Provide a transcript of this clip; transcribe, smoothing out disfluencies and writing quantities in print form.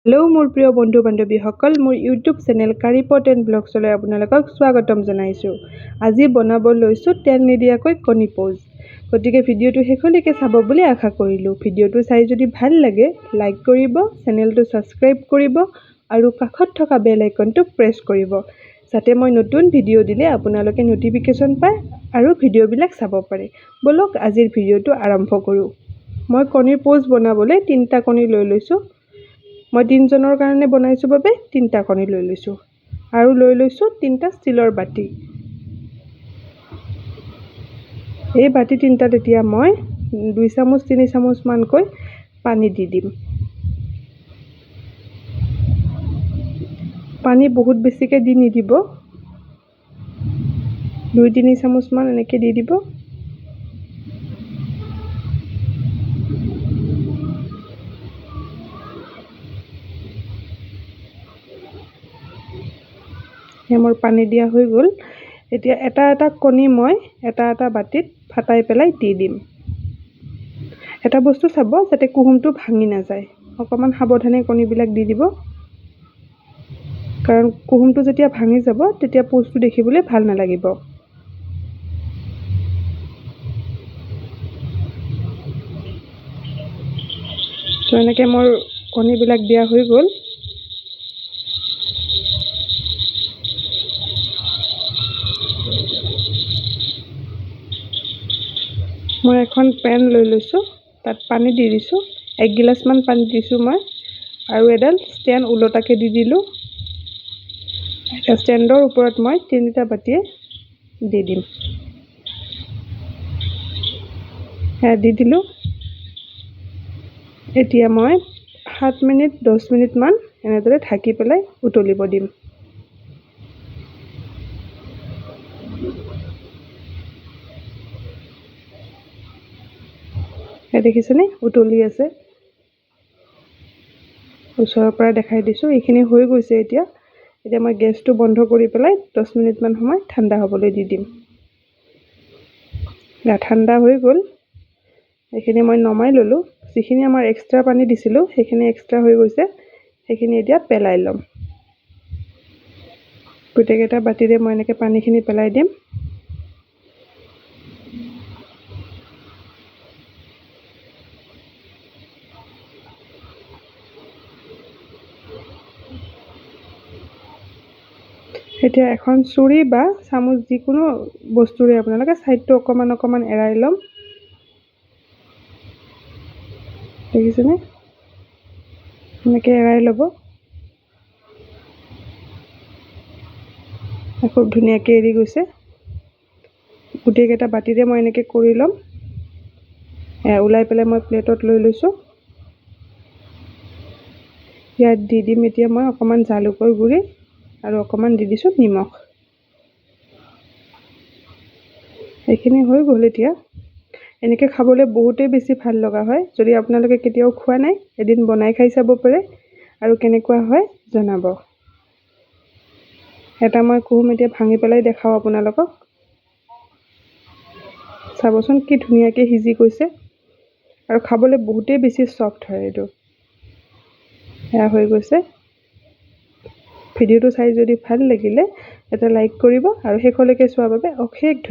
Hello' মোৰ প্ৰিয় বন্ধু বান্ধৱীসকল, মোৰ ইউটিউব চেনেল কাৰিপট এণ্ড ব্লগছলৈ আপোনালোকক স্বাগতম জনাইছোঁ। আজি বনাব লৈছোঁ তেল নিদিয়াকৈ কণী প'জ। গতিকে ভিডিঅ'টো শেষলৈকে চাব বুলি আশা কৰিলোঁ। ভিডিঅ'টো চাই যদি ভাল লাগে লাইক কৰিব, চেনেলটো ছাবস্ক্ৰাইব কৰিব আৰু কাষত থকা বেল আইকনটো প্ৰেছ কৰিব, যাতে মই নতুন ভিডিঅ' দিলে আপোনালোকে ন'টিফিকেশ্যন পায় আৰু ভিডিঅ'বিলাক চাব পাৰে। ব'লক আজিৰ ভিডিঅ'টো আৰম্ভ কৰোঁ। মই কণীৰ প'জ বনাবলৈ 3টা কণী লৈ লৈছোঁ। মই 3জনৰ কাৰণে বনাইছোঁ বাবে 3টা কণী লৈ লৈছোঁ আৰু লৈ লৈছোঁ 3টা ষ্টীলৰ বাতি। এই বাতি 3টাত এতিয়া মই 2 চামুচ 3 চামুচমানকৈ পানী দি দিম। পানী বহুত বেছিকৈ দি নিদিব, 2-3 চামুচমান এনেকৈ দি দিব। মোৰ পানী দিয়া হৈ গ'ল। এতিয়া এটা এটা কণী মই এটা এটা বাতিত ফাটাই পেলাই দি দিম। এটা বস্তু চাব যাতে কুহুমটো ভাঙি নাযায়, অকণমান সাৱধানে কণীবিলাক দি দিব, কাৰণ কুহুমটো যেতিয়া ভাঙি যাব তেতিয়া পোজটো দেখিবলৈ ভাল নালাগিব। তো এনেকৈ মোৰ কণীবিলাক দিয়া হৈ গ'ল। মই এখন পেন লৈ লৈছোঁ, তাত পানী দি দিছোঁ, 1 গিলাচমান পানী দিছোঁ মই, আৰু এডাল ষ্টেণ্ড ওলটাকৈ দি দিলোঁ। এতিয়া ষ্টেণ্ডৰ ওপৰত মই 3টা বাতিয়ে দি দিম। সেয়া দি দিলোঁ। এতিয়া মই 7 মিনিট 10 মিনিটমান এনেদৰে ঢাকি পেলাই উতলিব দিম। দেখিছেনে উতলি আছে, ওচৰৰ পৰা দেখাই দিছোঁ। এইখিনি হৈ গৈছে। এতিয়া মই গেছটো বন্ধ কৰি পেলাই 10 মিনিটমান সময় ঠাণ্ডা হ'বলৈ দি দিম। ঠাণ্ডা হৈ গ'ল। এইখিনি মই নমাই ল'লোঁ। যিখিনি আমাৰ এক্সট্ৰা পানী দিছিলোঁ সেইখিনি এক্সট্ৰা হৈ গৈছে, সেইখিনি এতিয়া পেলাই ল'ম। গোটেইকেইটা বাতিৰে মই এনেকৈ পানীখিনি পেলাই দিম। এতিয়া এখন চুৰি বা চামুচ যিকোনো বস্তুৰে আপোনালোকে ছাইডটো অকণমান অকণমান এৰাই ল'ম। দেখিছেনে, এনেকৈ এৰাই ল'ব। খুব ধুনীয়াকৈ এৰি গৈছে। গোটেইকেইটা বাতিৰে মই এনেকৈ কৰি ল'ম। ওলাই পেলাই মই প্লেটত লৈ লৈছোঁ। ইয়াত দি দিম এতিয়া মই অকণমান জালুকৰ গুড়ি আৰু অকণমান দি দিছোঁ নিমখ। এইখিনি হৈ গ'ল। এতিয়া এনেকৈ খাবলৈ বহুতেই বেছি ভাল লগা হয়। যদি আপোনালোকে কেতিয়াও খোৱা নাই এদিন বনাই খাই চাব পাৰে আৰু কেনেকুৱা হয় জনাব। এটা মই কুহুম এতিয়া ভাঙি পেলাই দেখাওঁ আপোনালোকক। চাবচোন কি ধুনীয়াকৈ সিজি গৈছে আৰু খাবলৈ বহুতেই বেছি চফ্ট হয় এইটো। এয়া হৈ গৈছে। ভিডিঅ'টো চাই যদি ভাল লাগিলে এটা লাইক কৰিব আৰু শেষলৈকে চোৱাৰ বাবে অশেষ ধন্যবাদ।